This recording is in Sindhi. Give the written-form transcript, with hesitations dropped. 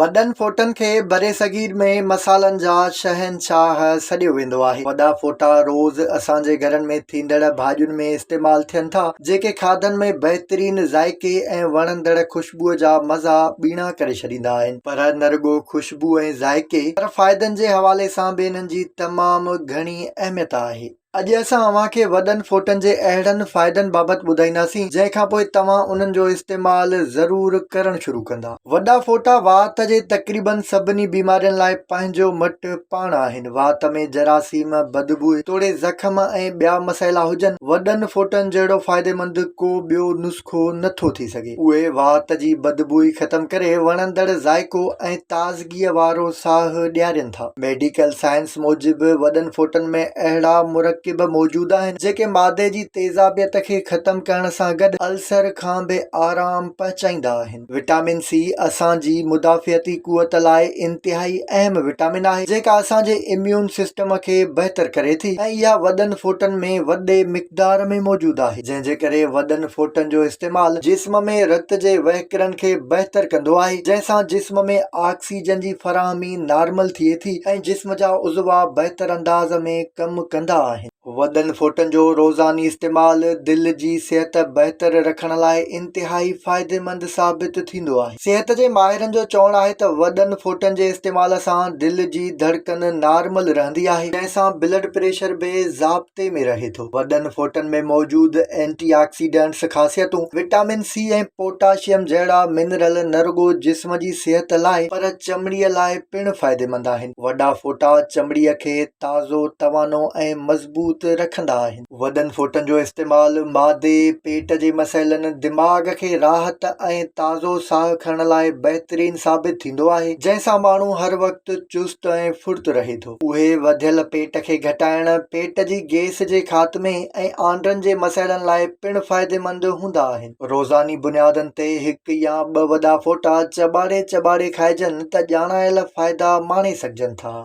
وڏن ڦوٽن کي برصغير ۾ مصالحن جا شهنشاهه سڏيو ويندو آهي. وڏا ڦوٽا روز اسان جي گهرن ۾ ٿيندڙ ڀاڄين ۾ استعمال ٿين ٿا، جيڪي کاڌن ۾ بهترين ذائقي ۽ وڻندڙ خوشبوء جا مزا ٻيڻا ڪري ڇڏيندا آهن. پر نه رڳو خوشبوء ۽ ذائقي پر فائدن جي حوالي سان به انهن جي تمام گهڻي اهميت آهي. اڄ اسان اوهان کي وڏن ڦوٽن جي اهڙن فائدن بابت ٻڌائينداسين جنهن کان پوء توهان انهن جو استعمال ضرور ڪرڻ شروع ڪندا. وڏا ڦوٽا وات جي تقريبن سڀني بيمارين لاء پنهنجو مٽ پاڻ آهن. وات ۾ جراثيم، بدبوء توڙي زخم ۽ ٻيا مسئلا هجن، وڏن ڦوٽن جهڙو فائديمند ڪو ٻيو نسخو نٿو ٿي سگهي. اهي وات جي بدبوء ختم ڪري وڻندڙ ذائقو ۽ تازگيء وارو ساهه ڏيارين ٿا. ميڊيڪل سائنس موجب وڏن ڦوٽن ۾ اهڙا مرڪب موجود آهن جيڪي معدي جي تيزابيت کي ختم ڪرڻ سان گڏ السر کان به آرام پهچائيندا آهن. وٽامن سي اسان جي مدافعتي قوت لاء انتهائي اهم وٽامن آهي جيڪا اسان جي اميون سسٽم کي بهتر ڪري ٿي ۽ اها وڏن ڦوٽن ۾ وڏي مقدار ۾ موجود آهي جنهن جي ڪري وڏن ڦوٽن جو استعمال جسم ۾ رت جي وهڪرن کي بهتر ڪندو آهي جنهن سان جسم ۾ آڪسيجن جي فراهمي نارمل ٿئي ٿي ۽ جسم جا عضوا بهتر انداز ۾ ڪم ڪندا آهن. وڏن ڦوٽن جو روزاني استعمال دل جي صحت بهتر رکڻ لاء انتهائي فائديمند ثابت ٿيندو آهي. صحت جي ماهرن جو چوڻ آهي ته وڏن ڦوٽن جي استعمال سان دل جي ڌڙڪن نارمل رهندي آهي جنهن سان بلڊ پريشر به ضابطي ۾ رهي ٿو. وڏن ڦوٽن ۾ موجود اينٽي آڪسيڊنٽس خاصيتون، وٽامن سي ۽ پوٽاشيم جهڙا منرل نه رڳو جسم جي صحت لاء پر چمڙيء لاء پڻ فائديمند آهن. وڏا ڦوٽا چمڙيء کي تازو، توانو ۽ مضبوط رکندا آهن. وڏن ڦوٽن جو استعمال معدي، پيٽ جي مسئلن، دماغ کي راحت ۽ تازو ساهه کڻڻ لاء بهترين ثابت ٿيندو آهي، جنهن سان ماڻهو هر وقت چست ۽ ڦڙت رهي ٿو. اهي وڌيل پيٽ کي گهٽائڻ، پيٽ جي گيس جي خاتمي ۽ آنڊن جي مسئلن لاء پڻ فائديمند هوندا آهن. روزاني بنيادن تي هڪ يا ٻه وڏا ڦوٽا چٻاڙي چٻاڙي کائجن ته ڄاڻايل فائدا ماڻي سگهجن ٿا.